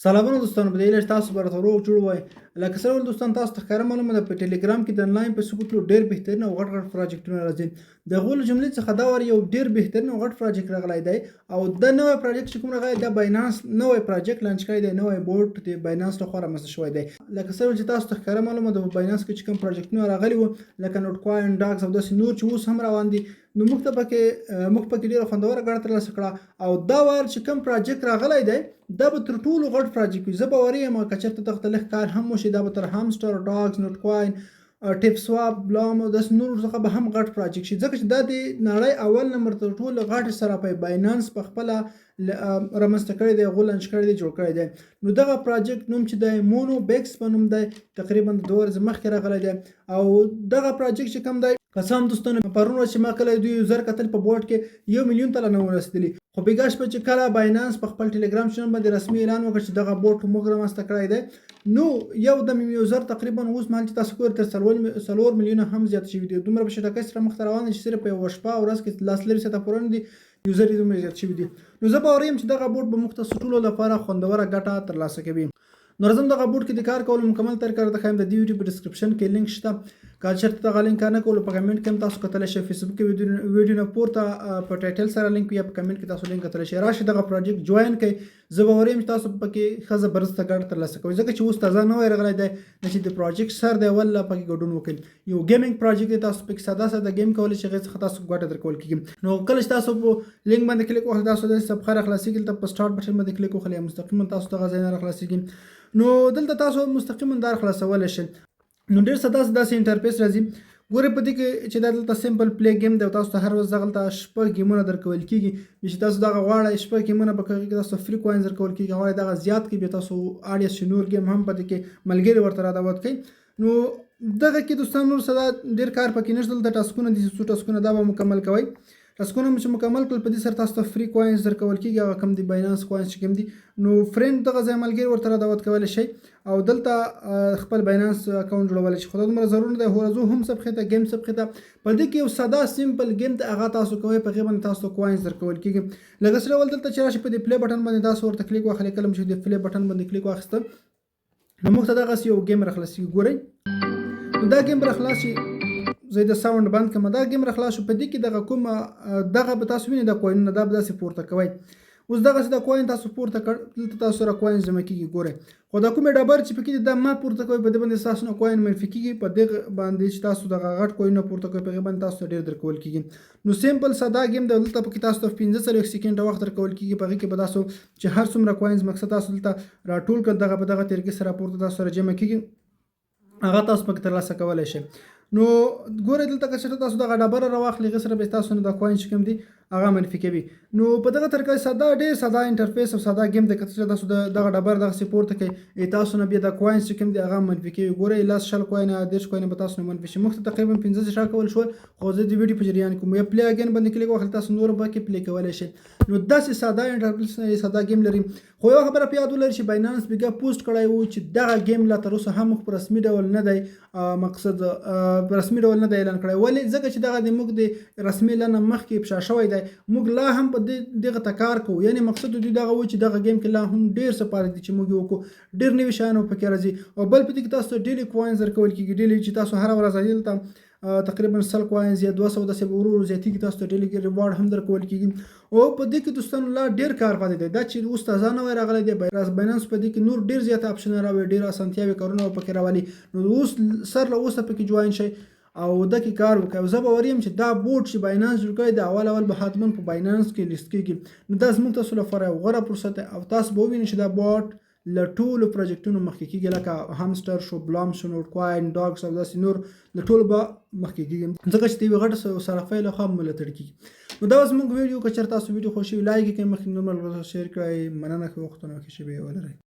سلامونه دوستانو، په دې هیله چې تاسو به راته روغ جوړ وای. لکه څه ډول دوستان تاسو ته ښکاره معلومه ده، په ټلګرام کې د انلاین پیسو ګټلو ډېر بهترین او غټ غټ پروجیکټونه راځي. د هغو له جملې څخه دا وار یو ډېر بهترین او غټ پروجیکټ راغلی دی، او دا نوی پروجیکټ چې کوم راغلی، دا باینانس نوی پروجیکټ لانچ کړی دی. نوی بورډ د باینانس لخوا رامنځته شوی دی. لکه څه ډول چې تاسو ته ښکاره معلومه ده، په باینانس کې چې کوم پروجیکټونه راغلي وو، لکه نوټ کوین، ډاکس او داسې نور چې اوس هم روان دي، نو موږ ته پکې موږ پکې ډیره خوندوره ګټه ترلاسه کړه. او دا وار چې کوم پروجیکټ راغلی دی، دا به تر ټولو غټ پروجیکټ وي. زه باوري یم که چېرته دغه ته لږ کار هم وشي، دا به تر هامسټر، ډاګز، نوټ کوین، ټیپ سواپ، بلام او داسې نورو څخه به هم غټ پروجیکټ شي، ځکه چې دا د نړۍ اول نمبر تر ټولو غټ صرافۍ باینانس په خپله رامنځته کړی دی، هغو لانچ کړی دی، جوړ کړی دی. نو دغه پروجیکټ نوم چې دی، مونو بیکس په نوم دی، تقریبا 2 ورځې مخکې راغلی دی. او دغه پروجیکټ چې کوم دی، که څه هم دوستانو پرون ورځ چې ما کله دوی یوزر کتل په بورډ کې، 1 میلیون ته لا نه ورسېدلي، خو بېګا شپه چې کله باینانس په خپل ټلګرام چینل باندې رسمي اعلان وکړ چې دغه بوټ موږ رامنځته کړی دی، نو یو دم یوزر تقریبا اوس مهال چې تاسو ګورئ، تر 4 میلیونه هم زیات شوي دي. دومره په چټکۍ سره مخته روان دي چې صرف په یوه شپه ورځ کې لاس لري ساعته پوره نه دي، یوزر یې دومره زیات شوي دي. نو زه باوري یم چې دغه بوټ به موږ تاسو ټولو لپاره خوندوره ګټه ترلاسه کوي. نو راځم، دغه بوټ کې د کار کولو مکمل طریقه راته ښایم. د دې ویډیو په ډیسکریپشن کې لینک شته. که چېرته دغه لینک کار نه کولو، په کمنټ کې هم تاسو کتلی شئ. فیسبوک کې ویډیو نه پورته په ټایټل سره لینک یا په کمنټ کې تاسو لینک کتلی شئ. راشئ، دغه پروجیکټ جوین کړئ. زه باوري یم چې تاسو پکې ښه زبردسته ګټه ترلاسه کوئ، ځکه چې اوس تازه نوی راغلی دی نه چې د پروجیکټ سر دی اول پکې ګډون وکړئ. یو ګیمینګ پروجیکټ دی، تاسو پکې ساده ساده ګیم کولی شئ، هغې څخه تاسو ګټه درکول کېږي. نو کله چې تاسو په لینک باندې کلیک وکړئ، تاسو د صفحه راخلاصېږي. دلته په سټارټ بټن باندې کلیک وکړئ، مستقیما تاسو دغه ځای نه راخلاصېږي. نو دلته تاسو مستقیما دا خلاصولی شئ. نو ډېر ساده داسې انټرفیس راځي. ګورئ، په دې کې چې دا دلته سمپل پلی ګیم دی او تاسو ته هر ورځ دغلته شپږ ګیمونه درکول کېږي. چې تاسو دغه غواړئ، شپږ ګیمونه په کې تاسو فري کوینز درکول کېږي. غواړئ دغه زیات کړئ، بیا تاسو اړ یاست چې نور ګیم هم په دې کې ملګري ورته را دعوت کړئ. نو دغه کې دوستان نور ساده ډېر کار پکې نشته. دلته ټاسکونه دي، څو ټاسکونه، دا به مکمل کوئ. ټاسکونه مو چې مکمل کړل، په دې سره تاسو ته فري کوینز درکول کېږي، هغه کوم دي باینانس کوینز چې کوم دي. نو فرند دغه ځای ملګري ورته را دعوت کولی شئ او دلته خپل باینانس اکاونټ جوړولی شئ، خو دا دومره ضرور نه دی. هو، راځو هم صفحې ته، ګیم صفحې ته. په دې کې یو ساده سمپل ګیم ته هغه تاسو کوئ، په هغې باندې تاسو ته کوینز درکول کېږي. لکه څه ډول دلته چې راشي، په دې پلی بټن باندې تاسو ورته کلیک واخلئ. کله چې د پلی بټن باندې کلیک واخیسته، نو موږ ته دغسې یو ګیم راخلاصېږي. ګورئ، نو دا ګیم راخلاص شي، زه د ساوند بند کړم. دا ګیم راخلاص شو. په دې کې دغه کوم دغه به تاسو وینئ، دا کوینونه، دا به داسې پورته کوئ. اوس دغسې دا کوین تاسو پورته کړ، دلته تاسو سره کوین جمع کېږي. ګورئ، خو دا کومې ډبر چې پکې دي، دا ما پورته کوئ، په دې باندې ستاسو نه کوین منفي کېږي. په دې باندې چې تاسو دغه غټ کوینونه پورته کوئ، په هغې باندې تاسو ته ډېر درکول کېږي. نو سمپل ساده ګیم دی. دلته پکې تاسو ته 45 سیکنډه وخت درکول کېږي. په هغې کې به تاسو چې هر څومره کوینز مقصد تاسو دلته راټول کړل، دغه په دغه طریقې سره پورته تاسو سره جمع کېږي، هغه تاسو پکې ترلاسه کولی شئ. نو ګورئ، دلته که چېرته تاسو دغه ډبره راواخلئ، هغې سره به تاسو نه دا کوین چې کوم دي، هغه منفي کوي. نو په دغه طریقه ساده، ډېر ساده انټرفیس او ساده ګیم دی. که چېرته تاسو دغه ډبره دغسې پورته کړئ، تاسو نه بیا دا کوینز چې کوم دي، هغه منفي کوي. ګورئ، 10 20 کوین، 30 کوین به تاسو نه منفي شي. موږ ته تقریبا 5 راکول شول، خو زه د ویډیو په جریان کې یا پلی اګین باندې کلیک وکړم، تاسو نور به کې پلی کولی شئ. نو داسې ساده انټرفیس لري، ساده ګیم لري. خو یو خبره په یاد ولرئ چې باینانس بیګا پوسټ کړی وو چې دغه ګیم لا تر اوسه هم په رسمي ډول نه دی، مقصد په رسمي ډول نه دی اعلان کړی. ولې؟ ځکه چې دغه د موږ د رسمي اعلان مخکې افشا شوی دی، موږ لا هم په دې دغه ته کار کوو. یعنی مقصد دوی دغه و چې دغه ګیم کې لا هم ډیر څه پاتې دي چې موږ یې وکړو، ډیر نوي شیان پکې راځي. او بل په دې کې تاسو ته ډیلی کوینز درکول کېږي. ډیلی چې تاسو هره ورځ دلته تقریبا 100 کوینز یا 200 داسې به ورو ورو زیاتېږي، تاسو ته ډیلی ریوارډ هم درکول کېږي. او په دې کې دوستانو لا ډیر کار پاتې دی. دا چې اوس تازه نوی راغلی دی، باینانس په دې کې نور ډیر زیات اپشنونه راوړي، ډیر اسانتیاوې کارونه پکې راولي. نو اوس سر له اوسه پکې جوین شئ او د کې کار وکړئ. او زه باوري یم چې دا بوټ چې باینانس جوړ کړی دی، اول اول به حتما په باینانس کې لیست کېږي. نو دا زموږ تاسو لپاره یو غوره فرصت دی او تاسو به ووینئ چې دا بوټ له ټولو پروجیکټونو مخکې کېږي، لکه همسټر شو، بلام شو، نوټ کوین، ډاګس او داسې نور، له ټولو به مخکې کېږي، ځکه چې د یوې غټې صرافۍ لخوا ملاتړ کېږي. نو دا اوس موږ ویډیو. که چېرته تاسو ویډیو خوښ شي، لایک یې کړئ، مخکې نور ملګرو سره شیر کړئ. مننه، ښه وختونه، ښه شېبې ولرئ.